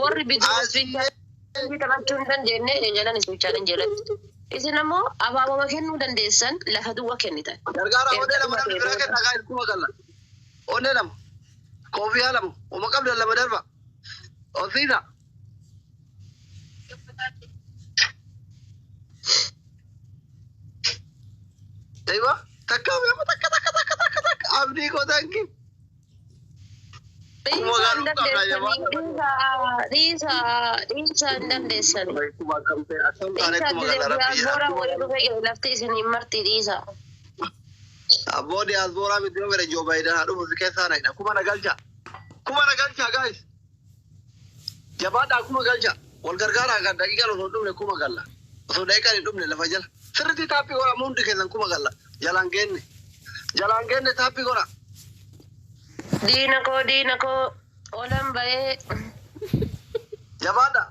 Warri bidiruu iswiichaa taphachuu hin dandeenye jalan iswiichaa jalatti. Isin ammoo abaaboo kennuu dandeessan lafa duwwa kennitan. Gargaara Erga onnee lama namni dhumatee biraa booda. kenna gaa kuma galla. Onnee lama. Koofiyaa lama. Uma qabdan lama darba. Osiisa. Aywa. Takka takka takka takka takka takka. Abdii koo tanki. Kuma Dhiisaa hin galuu qabna dandeessanii. jabaa. Dhiisaa dhiisaa dhiisaa hin dandeessanii. Kuma akkam ta'e akkam taane Dhiisaa kuma galla rabbi jedha. diyaasbooraa Kuma wayii galla. dhufee lafti isin hin marti dhiisaa. Abboo diyaasbooraa miti yoo fedhe Joo Baayiden haa dhufu si keessaa naqna. Kuma na galcha. Kuma na galcha guys. Jabaadhaa kuma galcha. Wal gargaaraa kan daqiiqaan osoo hin dhumne kuma galla. Osoo daqiiqaan hin dhumne lafa jala. Sirriitti taappii godha hundi keessan kuma galla. Jalaan geenne. Jalaan geenne taappii godha. Diina koo diina koo olan bahee Jabaadhaa.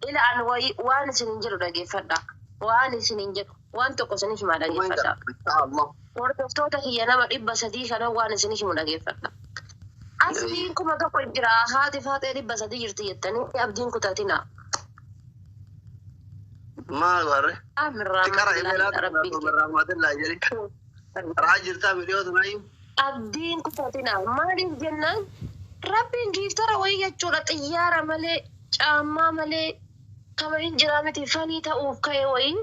ila an wayii waan isin hin jedhu dhageeffadha. Waan isin hin jedhu waan tokko isin himaa Kuma hin dhageeffadha. galla. Allah. Hordoftoota kiyya nama 300 kana waan isin himu dhageeffadha. Asliin 1000 jira haati faaxee 300 jirti jettanii abdiin kutatina. Maal warre? Amirraa Tiqara matillahi imeelaa rabbiin rahmatullahi jedhi. Karaa jirtaa miliyoota naayyuu. Abdiin kutatina maaliif jennaan rabbiin giiftara wayii jechuudha xiyyaara malee caammaa malee kama hin jiraa miti fanii ta'uuf ka'e wayii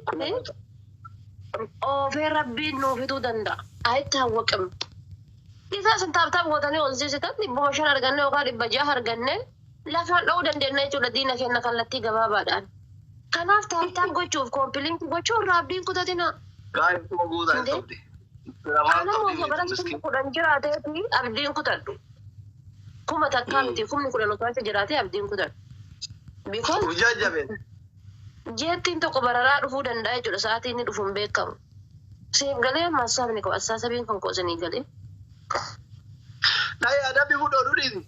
oofee rabbiin nuu fiduu danda'a. Ayitti hawwaqim. Isaa isin taaptaap gootanii ol seesitan 500 arganne yookaan 600 arganne lafaan dha'uu dandeenya jechuudha diina keenya kallattii gabaabaadhaan. Kanaaf taaptaap gochuuf koompiliinkii gochuu irraa abdiin kutatina. Gaa'ee kuma guutaa hin Indee qabdi. Lamaan anammoo qabdi osoo miiti baras miskiin. 10,000 jiraateeti abdiin kutadhu. Kuma takkaa miti 10,000 osoo achi jiraatee abdiin kutadhu. Because Hojjaa jabeen. jeettiin tokko bararaa dhufuu danda'a jechuudha sa'aatii inni dhufu hin beekamu. Siif galee amma assaabni koo assaasabiin kan koo isinii galee. Dhayi adabbi fudhoo dhudhiisi.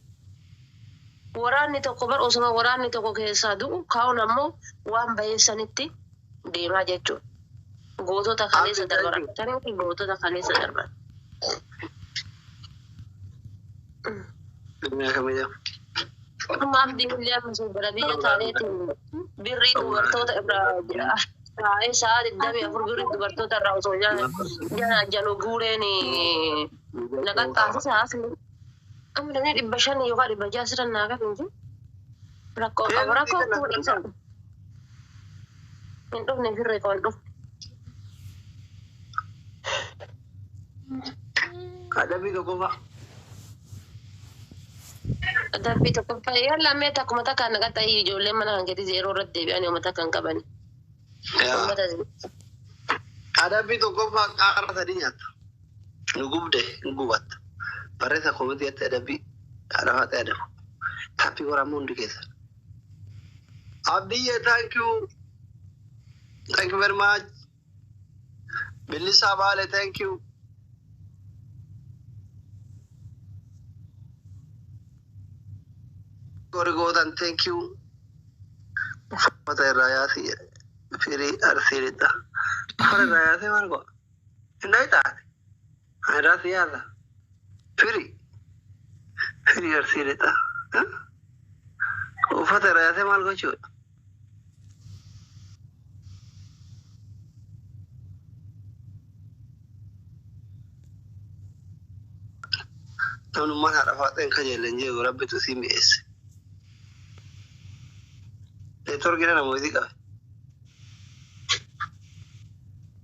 Waraanni tokko bar osuma waraanni tokko keessaa du'u kaa'uun ammoo waan baheessanitti deemaa jechuudha. Gootota kaleessa Abdi darban thank you. akkamitti gootota kaleessa darban. Duniyaa kamiyyaa. Amma abdii illee amma sun gara biyya taaneetiin birrii dubartoota irraa taa'ee sa'a 24 birrii dubartoota irraa osoo jala jala guureen naqaxxaasisa asli. Amma namni 500 yookaan 600 sirra naa qabu hin jiru. Rakkoo qaba Eenyu rakkoo kenna kun sagantaa? dhiisan hin dhufne firree koo hin dhufne. Adabbii tokko fa'a. Adabbii tokkoffaa yalla mee takkuma takkaan naqaxxa'ii ijoolleen mana kan keetii zeeroo irratti deebi'anii uummata kan qabani. Uummata Adabbii tokkoffaa qaara sadii nyaatta. Nu gubde hin gubatta. Barreessa koomitii adabbii haadha faatee adabu. Taappii waraabuu hundi keessa. Abdiyyee thank you. Thank you very much. Bilisaa Baale thank you. Gori gootan thank you. Uffata irraa yaasi firii arsii lixa. Uffata irraa yaasee maal godha? Hin taate. Irraa si yaasa. Firii. Firii arsii lixa. Uffata irraa yaasee maal gochuudha? Namnummaan haadha faaxeen kajeelle hin jiru rabbitu si mi'eesse. Neetworkiin nama hojii qabe.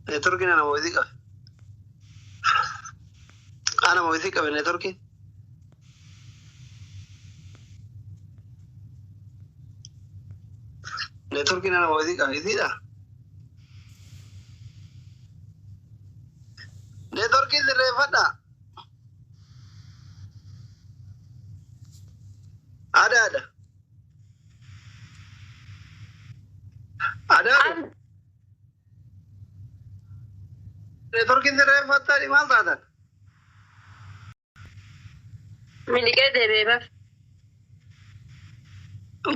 Neetworkiin nama hojii qabe. Ana hojii qabe neetworkiin. Neetworkiin nama hojii qabe isiidha. Neetworkiin sirreeffadha. Ada ada. Ada ada. Neetworkiin sirreeffattani maal taatan? Miliqee deebi'ee bar.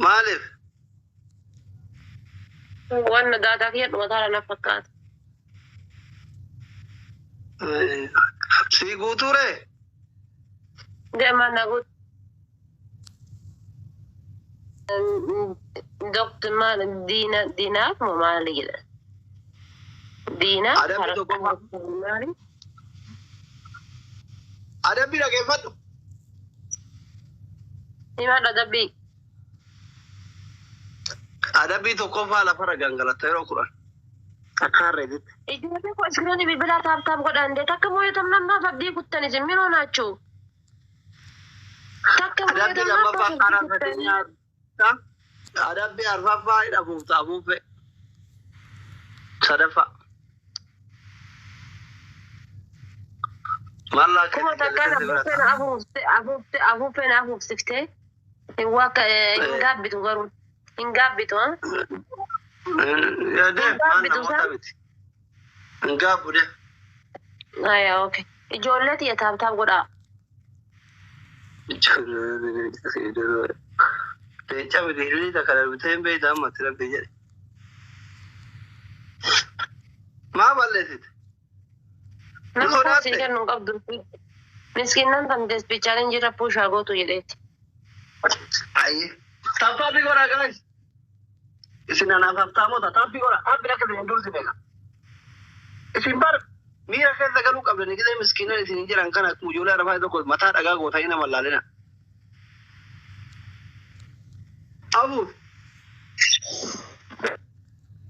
Maaliif? Waan daataa kiyya dhumataara na fakkaata. Si guutuure? Deemaa na guutu. Doktor maal diina diinaaf moo maali jedha? Diinaaf Adabbii tokkoffaa. maali? Adabbii dhageeffadhu. Himaa adabbii. Adabbii tokkoffaa lafarra gangalatta yeroo 10. Akka harreetitti. Ijoollee koo iskiriinii bilbilaa tap tap godhan dee takka mooyatam namaaf abdii kuttan isin minoo naachuu. Takka Adabbii mooyatam lammaffaa namaaf karaa abdii sadii kuttan. nyaata. Adabbii arfaffaa hidha buufta afuuffee. Sadaffaa. Maallaa Kuma keessa takkaan jallisee bira afuuffeen ta'a. afuufte afuufte afuuffeen afuufsiftee hin waa hin gaabbitu garuu hin gaabbitu ha. Yaadee Hin maal gaabbitu namoota san. miti. Hin gaabbu dee. Aya okay. Ijoollee tiyya tap tap godhaa. Leenca miti hiriirri takka darbitee hin beektu amma itti rabbi jedhe. Maa balleessite? Ni Nama kun sii sodaatte? kennu hin qabdu. Miskiinnan tan despichaaleen jira puushaa gootu jedheeti. Ayi. Tappaappi godhaa guys. Isin anaaf haftaamota taappi godhaa. Taappi akka isin dursi beeka. Isin bar miira keessa galuu qabdani gisee miskiinan isin jiran kana akkuma ijoollee arafaa tokko mataa dhagaa gootanii nama laalina. Afuuf.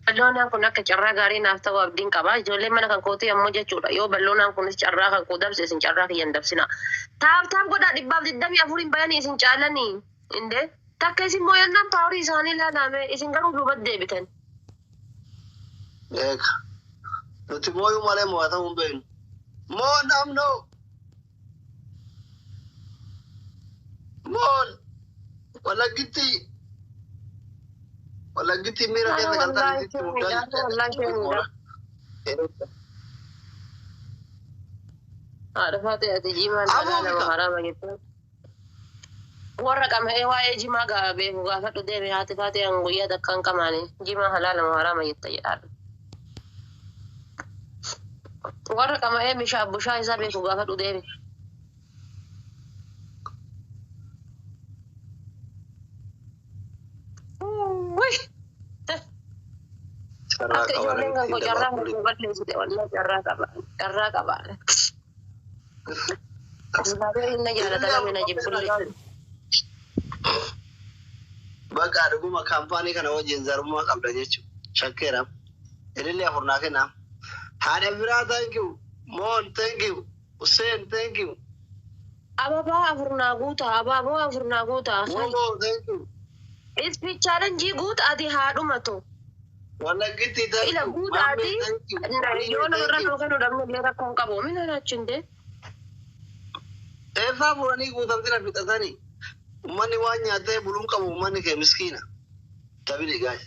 Balloonaan kun akka carraa gaarii naaf ta'u abdiin qaba. Ijoolleen mana kan kootii ammoo jechuudha. Yoo balloonaan kunis carraa kan koo dabse isin carraa kiyya hin dabsina. Tap tap godhaa 124n bayanii isin caalanii. Indee takka isin mooyannaan paaworii isaanii ilaalame isin garuu duubatti deebitan. Eega. Nuti mooyuu malee mo'atamuu hin beeknu. Moon amnoo. Moon. Walaggitti. Walaggitti miira Ana keessa galtanii wallaahi sitti muddaa sheeniidha. Wallaahi sheeniidha. Haadha faatee ati jimaan Amoo halaala bika. haraama jettu. Warra qama'ee waa'ee jimaa gaa beeku gaafadhu deeme haati faatee an guyyaa takka hin qamaane jimaa halaala haraama jetta jedhaadha. Warra qama'ee bishaan bushaa isaa beeku gaafadhu deeme. Wuy! Carraa Akka qaba ijoolleen kan namatti koo carraa dabalu. kan balleessite wallahi carraa qaba. Carraa qaba. Zaabee inni jaalata namni na jibbullee. Bakka dhuguma kaampaanii kana wajjin zarummaa qabda jechuudha. Shakkeera. Ilillee afur naa kennaa. Haadha biraa thank you. Moon thank you. Hussein thank you. Ababaa afur naa guuta. Abaaboo afur naa guuta. Womoo thank you. Ispi challenge guuta ati haa dhumatu. Walaggitti thank Ila you. guuta Mammee ati thank you. yoo Oliiwee namarra thank you. nuu kennu dhabne illee rakkoo hin qabu. Mina naachuun dee. Eessaa fuudhanii guutamtina fixatanii. Uummanni waan nyaatee buluun qabu uummanni kee miskiina. Tabili gaas.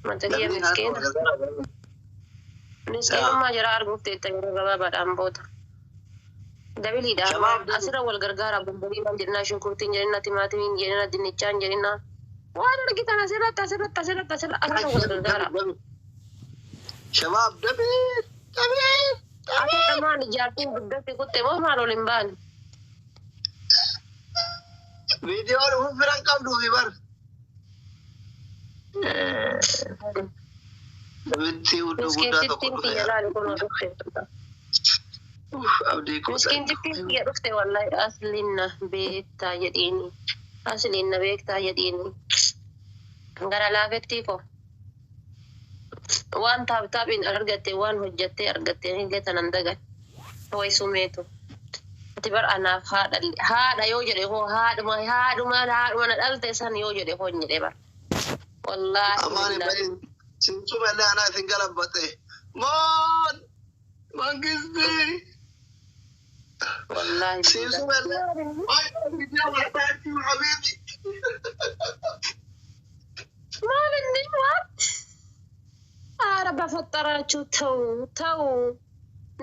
Mata kiyya Namni miskiina. haasawaa Miskiinummaa jara arguuf teetta yeroo gabaabaadhaan booda. Dabiliidha. Shabaab Asirra wal gargaara bombolii waan jedhinaa shunkurtiin jedhina timaatimiin jedhina dinnichaan jedhina. Waan argitan asirratti asirratti asirratti asirratti asirra wal gargaara. Shabaab dabii dabii Ati dabii. maal ijaartiin guddatti kutte moo maal ol hin baane? Viidiyoo dhufuuf firan qabduufi bar. Namitti hudduu guddaa tokko Miskiintittiin dhufe. kiyya laali kun dhufte. Uff, abdii koo. Miskiintittiin kiyya dhufte wallahi asliinna beektaa jedhiini. Asliinna beektaa jedhiini. Gara laafettii ko. Waan tap tapiin argatte waan hojjattee argatte illee tanan dagan. Way sumeetu. Ati bar anaaf haadha haadha yoo jedhe hoo haadhuma haadhuma haadhuma na dhalte san yoo jedhe hoo hin jedhe bar. Wallaahi Amaan billaahi. bahin simsuma illee anaa isin galabbate. Moon! Mangisti! Wallaahi billaahi. Simsuma illee. Ay, viidiyoo barbaachuu habiibi. Maal inni what? Aara bafaxaraachuu ta'u ta'u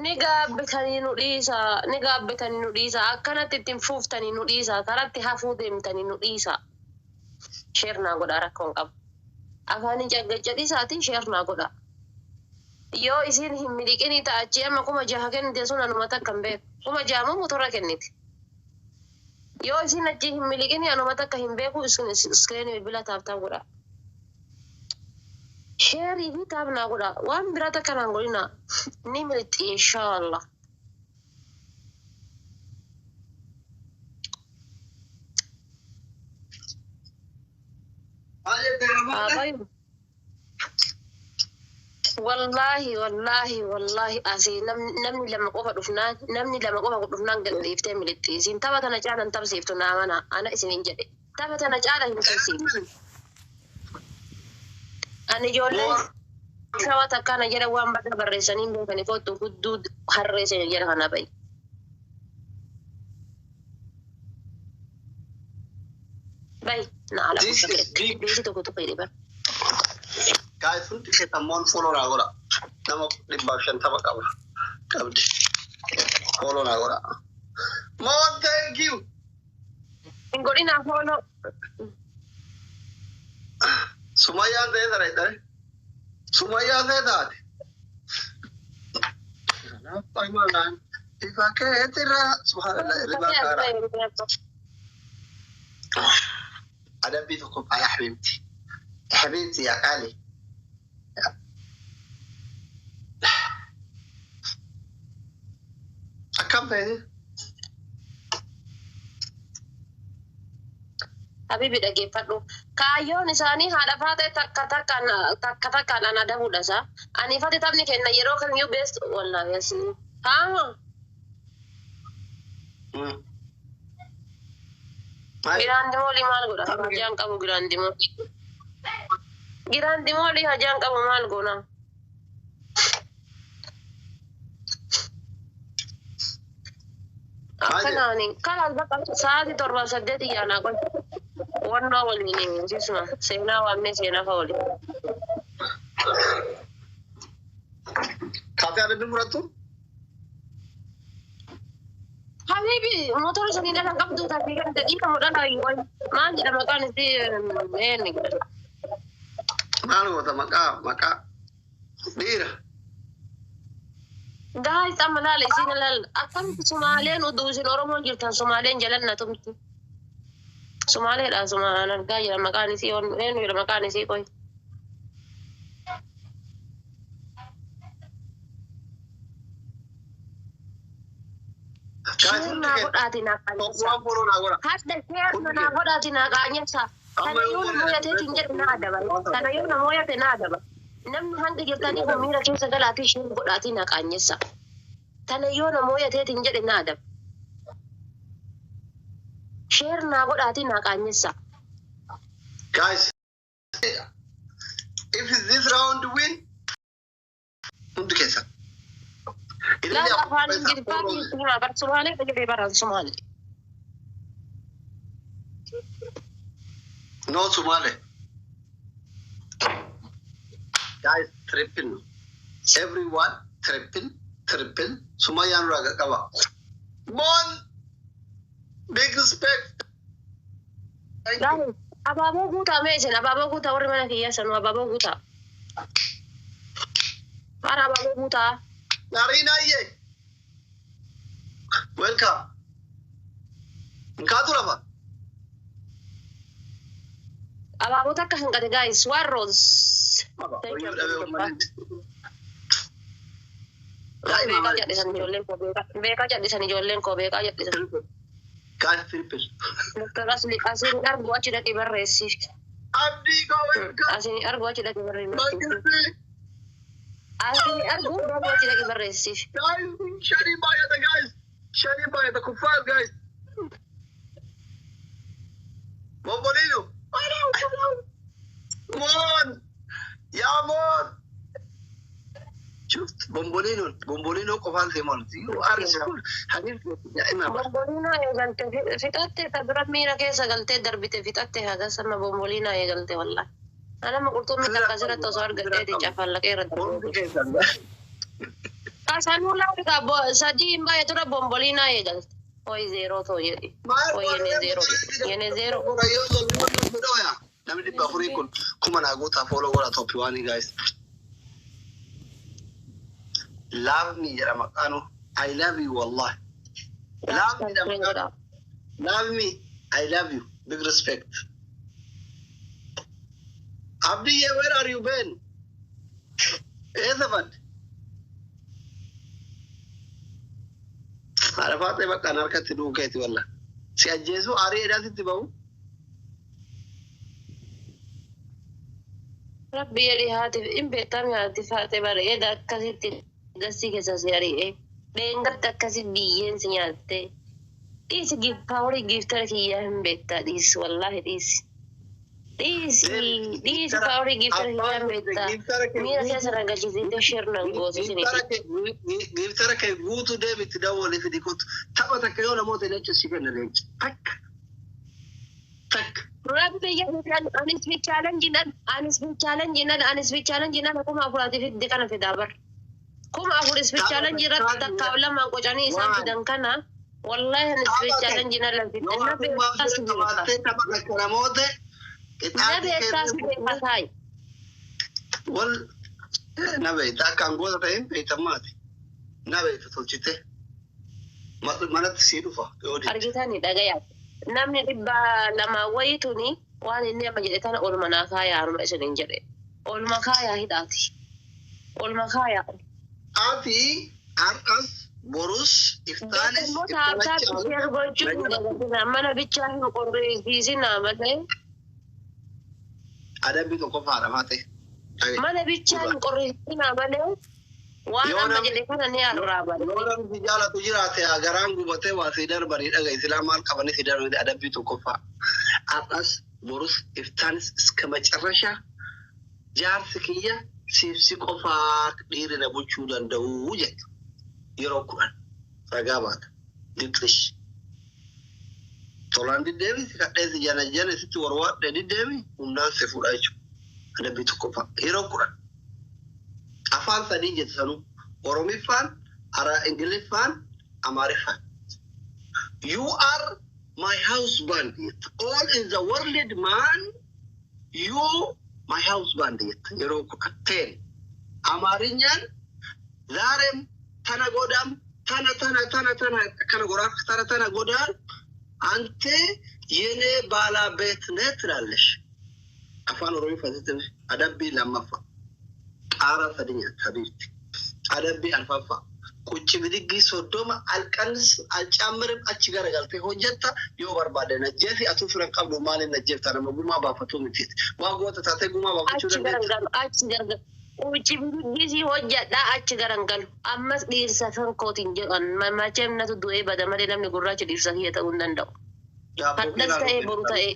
ni gaabbitanii nu dhiisa ni gaabbitanii nu dhiisa akkanatti ittiin fuuftanii nu dhiisa karatti hafuu deemtanii nu dhiisa. Share naa godhaa rakkoo hin qabu. Afaanin caggacha dhiisaatiin share naa godhaa. Yoo isin hin miliqinii ta'achi amma 6,000 kennite sun anuma takka hin beeku. 6,000 moo motora kenniti. Yoo isin achi hin miliqini anuma takka hin beeku, isin screen bilbila tap tap godha. Share fi tap naa godha. Waan biraa takka naan godhina. Ni miliqxi inshaallah. Maal jettee Haa rafaadha? bayu. Wallaahi, wallaahi, wallaahi, asii namni lama qofa dhufnaan, namni lama qofa dhufnaan gad dhiiftee miliqxi. Isin tapha tana caala hin tapsiiftu, naa mana ana isinin jedhe. Tapha tana caala hin tapsiiftu. Ani ijoolleen shawa takkaana jedha waan badda barreessanii hin beekani, kottu hudduu harree isin jedha kana bayi. Bayi na ala This is big. Beesi tokko tokko jedhe bara. Guys, hundi keessan moon follow naa godha. Nama 150 qaba. Qabdi. Follow naa godha. Moon, thank you. Hin godhinaa follow. Sumayyaan ta'ee tara jedhame. Sumayyaa ta'ee taate. Ifa keetirraa subhaanallah irribaa kaaraa. Adabbii tokko yaa حبيبتي. حبيبتي يا غالي. Akkam ta'e? Habibi, dhaggeeffadhu. Kaayyoon isaanii haadha faatee takka takkaan takka takkaan ana adabuudha isaa. Ani fate taphni kenna yeroo kamiyyuu beest wallaahi asii. Haa. Maal? Giraandimoolii maal godha? Hajaan qabu giraandimoolii. Giraandimoolii hajaan qabu maal goona? Maal jedhe? Akkanaani kalaas bakka sa'aatii 7 8 yaanaa qoy. Wannoo waliin sisuma seenaa waamnee seenaa fa waliin. Kaafee adabbii murattu? Habibi, motora sanii dhala qabdu taatee kan dhiira mudhala qoy. Maal jedha maqaan isii eenyu jedha? Maal goota maqaa dhiira. Guys, amma laala, isin laala, akkamitti Sumaaleen uduu isin Oromoon jirtan Sumaaleen jalan na tumti. Sumaaleedha, Sumaan argaa jira, maqaan isii eenyu jedha maqaan isii qoy. Guys, Share hundi naa keessan godhaati naa qaanyessa. waan follow naa godha. Hadda share naa godhaati naa qaanyessa. Kana yoo nama yateetiin jedhu naa adaba. Kana yoo nama yate naa adaba. Namni hanga jirtanii kun miira keessa galaatii share godhaatii naa qaanyessa. Kana yoo nama yateetiin jedhe naa adaba. Share naa godhaatii naa qaanyessa. Guys, if this round win, hundi keessan. Ililli Laala, afur afaan keessaa Ingiliffaatiin follow. himaa bar Sumaalee jedhee baran Sumaalee. No Sumale. Guys, triple. Everyone, triple, triple. Sumayyaan raga qaba. Mon, big respect. Thank you. Laala, abaaboo guutaa mee isin abaaboo guutaa, warri mana kiyyaa sanuu abaaboo guutaa. Bara abaaboo guutaa. Narina iye. Welcome. Nkaatu lafa. Abaaboo takka hanqate guys, one rose. Thank you. Beekaa jedhisan ijoolleen koo, beekaa jedhisan ijoolleen koo, beekaa jedhisan. Guys, triple. Doktor Asli asiin argu achi dhaqi barreessi. Abdii koo, welcome. Asiin argu achi dhaqi barreessi. Mangisti. Asiin argu achi dhaqi barreessi. Guys, shanii baay'ata guys. Shanii baay'ata kuffaas guys. Bombolino. Moon. Yaa moon. شفت بومبولينو بومبولينو qofaan seemoon you are school hadith yaa Bomboliinaa eegalte fixatte, ta dura miira keessa galtee darbite fixatte, haga sana bomboliinaa eegalte wallahi. Anama qurxummii takka asirratti osoo argadheeti cafallaqee irra darbu. Hundi keessan. Sanuu laata sadii hin baay'ee tura bomboliinaa eegalte. Hoy zeeroo ta'u jedhi. Hoy yene zeeroo yene zeeroo. Namni 400 kun kuma naa guutaa, follow godha top one guys. Love me jedha maqaanu. I love you wallahi. Love me jedha maqaanu. Love me. I love you. Big respect. Abdiyye, where are you been? Eessa badde? Haadha faaxee bakka harkatti duukeeti walla. Si ajjeesuu aarii edhaasitti bahu. Rabbi jedhi haati hin beektamne haati faaxee bareeda akkasitti gasii keessa si ari'e. Dheengatta akkasi biyyeen si nyaatte. Dhiisi paaworii giiftara kiyyaa hin beektaa dhiisi wallaahi dhiisi. Dhiisi dhiisi paaworii giiftara kiyyaa hin beektaa. Miira keessa rangalchisiitee shirnan gootu siniti. Giiftara kee guutuu deebitti dawwalee fidi kottu. Tapha takka yoo namoota leenca si kenna leenca. Takka. Takka. Rabbi jedhi anis bichaalan jinan anis bichaalan jinan anis bichaalan jinan 4000 fidde kana fidaa bar. 4000 isbichaalan jiratti takkaaf lamaan qocanii isaan fidan kana wallahi anis bichaalan jinan lafidde Yoo na atummaa beektaa fira si beeka. qabaattee tapha takka namoota Na qixaatii beektaa si beeka taa'i. Wal na beekta akka angoota ta'een beekamaati. Na beekta tolchite. Manatti sii dhufa yoo didde. Argitanii dhagaya. Namni 200 wayii tuni waan inni amma jedhe tana olma naa kaayaa harma isiniin jedhe. Olma kaayaa hidhaati. Olma kaayaa. Ati har'as borus iftaanis Immoo taabtaa share gochuun hin dagatina. Mana bichaa hin qorrisiisinaa malee. Adabbii tokko faadhamaa ta'e. Mana bichaa hin qorrisiisinaa malee. Waan Yoo amma jedhe kana ni arraaban. Yoo namni jaalatu jiraate garaan gubatee waa si darbanii dhaga islaa maal qabanii si darbanii adabbii tokkoffaa. Har'as borus iftaanis iska macarrashaa jaarsi kiyya siif si qofaa dhiirri na bulchuu danda'u jedhu yeroo 10 ragaa baata. Diqlish. Tolaan diddeemi si kadheesi jana jana sitti warwaadhe diddeemi humnaan si fuudha jechuudha. Adabbii tokkoffaa yeroo 10. Afaan sadii jettu sanuu Oromiffaan, Ingiliffaan, Amaariffaan. You are my husband jetta. All in the world man, you my husband jetta. Yeroo 10 10. Amaarinyaan ዛሬም ተነጎዳም ተነ ተነ ተነ ተነ ከነጎዳ ተነ ተነ ጎዳም አንተ የኔ ባለቤት ነህ ትላለሽ። Afaan Oromiffaa adabbii lammaffaa qaaraa sadi nyaata habiibti. Adabbii arfaffaa ቁጭ ብድጊ 30 አልቀንስ አልጨምርም achi garagaltee hojjetta yoo barbaade najjeefi atuu fira hin qabdu maaliin najjeefta nama gumaa baafatuu mitiiti. Waa goota taatee gumaa baafachuu Achi dandeetta. garan galu achi garan Uci bilisii hojjedha achi garan galu. Ammas dhiirsa kan kootiin jedhan macheem natu du'ee bada malee namni gurraacha dhiirsa kiyya ta'uu hin danda'u. Haddas ta'ee boru ta'ee.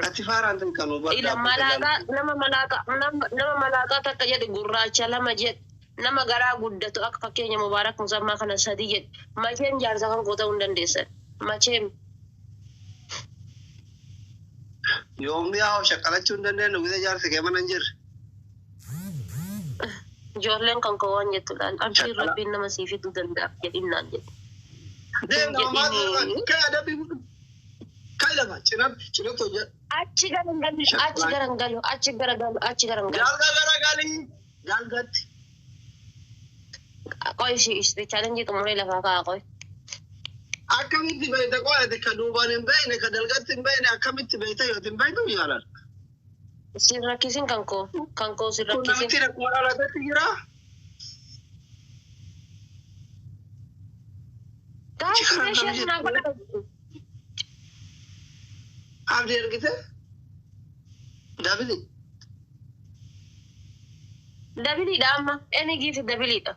Ati faaraan ta'e kan hubadhu. Ila malaaxaa nama malaaxaa nama malaaxaa takka jedhe gurraacha lama jedhe nama garaa guddatu akka fakkeenya Mubaarak Musammaa kana sadi jedhe macheem jaarsa kan koo ta'uu hin dandeessan. Macheem Yoomni haa shaqqalachuu hin dandeenyu gisa jaarsi kee mana hin jirre. Ijoolleen kan koo waan jettu laal abshiin rabbiin nama sii fiduu danda'a jedhinnaan jedhe. Deem nama maal ka'e adabbii ka'e lafa cinatti cinatti hojjedhu. Achi garan galu achi garan galu achi gara galu achi garan galu. Jalga garagalii jalgatti. Qoy ishii challenge xumuree lafaa ka'a qoy. Akkamitti beekta qo'ate ka duubaan hin beekne ka dalgatti hin beekne akkamitti beekta yoo hin beektu yaalan. Sin rakkisin kan koo kan koo sin Kun rakkisin. namitti akkuma dhalatetti jira. Guys, share naa godha. Abdii ergite? Dabili. Dabiliidha amma any gift dabiliidha.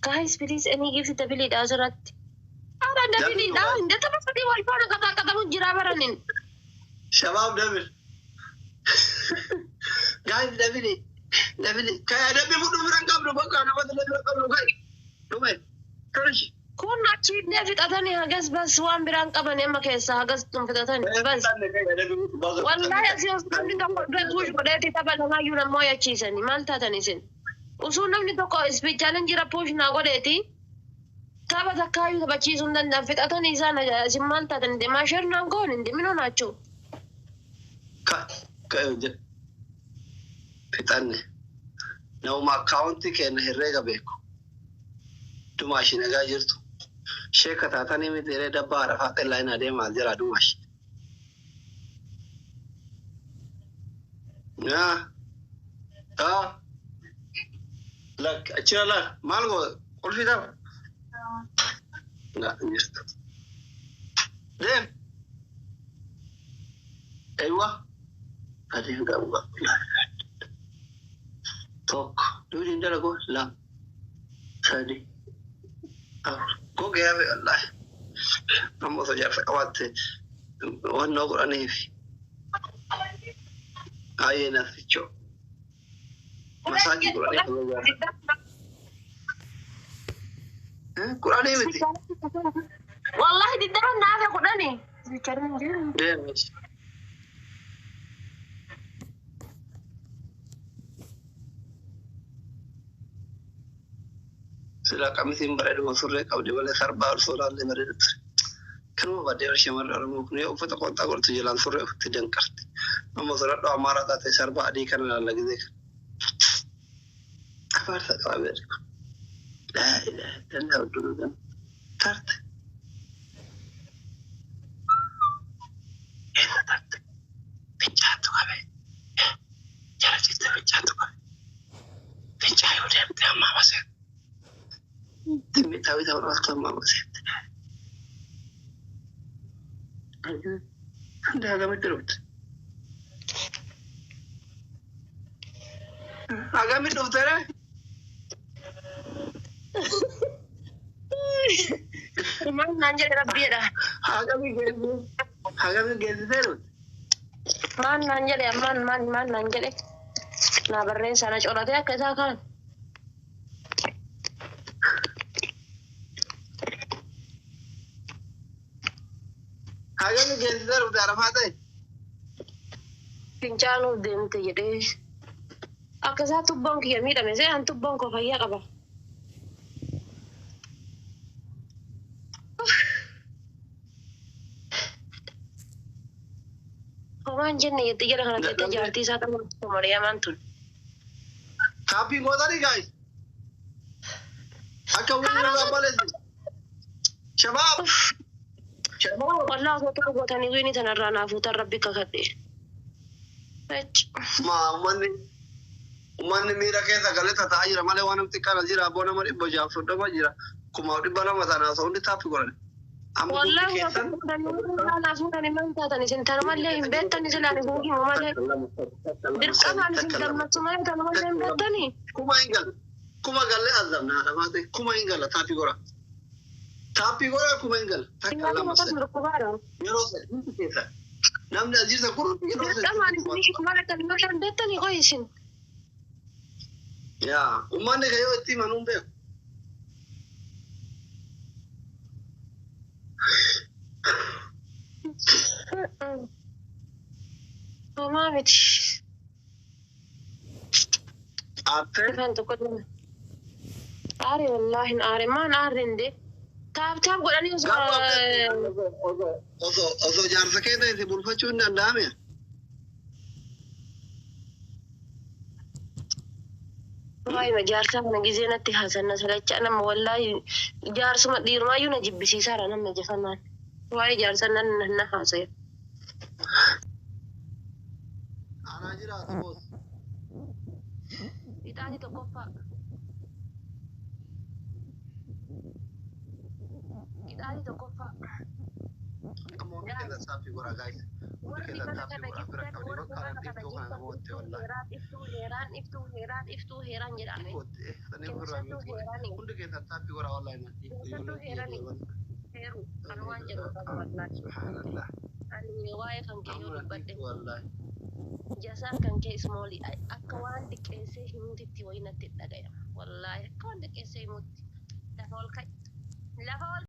Guys, please any gift dabiliidha asirratti. Ara dabiliidha hunda tapha sadii wal faana qataa qatamu jira baranin. Shabaab dabil. Guys dabili. Dabili. Kaya dabbi fudhu biran qabdu bakka namatti bira qabdu kai. Dhume. Tolchi. Kun achi fixatanii hagas bas waan biraan qaban amma keessaa hagas tun fixatanii bas. Wallahi asii osoo namni tokko push godheeti tapha lamaayyuu nammoo yachiisanii maal taatan isin? Osoo namni tokko speed challenge jira push naa godheeti tapha takkaayyuu taphachiisuu hin danda'an fixatanii isaan isin maal taatan deemaa share naan goon hin deeminoo naachoo. Ka'e hojjedhu. Fixanne. Nama akkaawuntii kenna herreega beeku. Dumaa ishii nagaa jirtu. Sheeka taatanii miti yeree dabbaa arafaa xellaa hin adeemaa jira dumash. Yaa. Haa. Lak achira lak maal goo qulfii ta'a. La hin jirtu. Deem. Eywa. Sadii hin qabu. Tokko. Duudi hin dalagu. Lama. Sadi. Afur. Gogee hafe wallaahi. Amma osoo jaarsa qabaatte wannoo godhaniif. Ayyee naftichoo. Masaajii godhaniif osoo jaarsa. Kudhanii miti. Wallahi 20 naafe 10. Deemi. Silaa qamisiin bareedu surree qabdi malee sarbaa ol soolaallee bareedu ture. Kanuma baddee bar shamarri Oromoo kun yoo uffata qonxaa godhatu jalaan surree ofitti danqarti. Amma osoo nadhoo Amaaraa taate sarbaa adii kana laalla gizee kana. Abaarsa qaba beerri kun. Laa ilaaha illallah odduu gan tarte. Eessa tarte? Fincaantu qabe. Jala citte fincaantu qabe. Fincaa yoo deemte ammaa basee. Simmitaawii ta'uu dhooftu ammaa baseette. Hunda hagamitti dhufte? Hagamitti dhufte ree? Maal naan jedhe rabbiidha. Hagamii geessisee hagamii geessisee dhufte? Maal naan jedhe ammaan maal maal naan jedhe. Naa barreessaa na coratee akka isaa kaan. Hagamii geessisee dhufte arafaa ta'e? Fincaanuuf deemte jedhee. Akka isaa tubboon kiyya miidhame se'an tubboon koo fayyaa qaba. Homaan jenne jette jala kana teettee jaartii isaa ta'uu Mariyamaan tun. Taappii gootanii gaayis. Akka waliin irraa baleessu. Shabaab. Shabaab. Wallaa osoo ta'u gootanii wiini tanarraa naa fuutan rabbi kakadhe. Ma uummanni miira keessa galee taa'aa jira malee waan namti kana jira abboo nama 630 jira 1200 sana osoo hundi taappii godhan. Amma hundi Wallaahi osoo keessan. ta'u gootanii naa fuutan himan taatan isin tanumallee hin beektan isin ani isin himu malee. Dirqamaan isin gammachuu malee tanumallee hin beektanii. Kuma hin galle. Kuma galle azamna haadha baate kuma hin galla taappii godha. Taappii godha kuma hin galla. Takka Nyaata lama matas sadi. dhukkubaadha. Yeroo sadi hundi keessan. Namni aziza kun yeroo sadi. Dirqamaan isin himu malee tanumallee hin beektanii qoy isin. Yaa uummanni kan yoo itti himan hin beeku. Homaa miti. Aattee Ifaan tokko dhuma. Aare wallaahi hin aare maan aarre hin dee. Taap taap godhanii osoo gaafa osoo jaarsa kee ta'e si bulfachuu hin danda'ame. Waa'ee jaarsaa kana gizee natti haasanna salachaa nama wallaahi jaarsuma dhiirumaayyuu na jibbisiisaadha namni jafanaan. Waa'ee jaarsaa nan na haasaya. Anaa jiraatu boos. Ixaati tokkoffaa. Ixaati tokkoffaa. Amma hundi keessan taappii godha gaayis. Hundi Warri keessan mana taappii kana godha bira jirtan qabdi warri bakka mana kana kana dhiiftuu kana jirtan bootte iftuu wallaahi. heeraan iftuu heeraan iftuu heeraan iftuu heeraan jedhame. Bootte sanii ofirraa Keessattuu miti godhe. heeraanii. Hundi keessan taappii godha wallaahi na dhiiftuu Keessattuu heeranii. Heeru kan waan jedhu qaba wallaahi. Subhaanallah. Ani waa'ee kan kee yoo Amma na dubbadhe dhiiftuu wallaahi. jasaan kan kee ismooli akka waan xiqqeessee himuutitti wayii natti dhagayama. Wallaahi akka waan xiqqeessee himuutti. Lafa ol ka'i. Lafa ol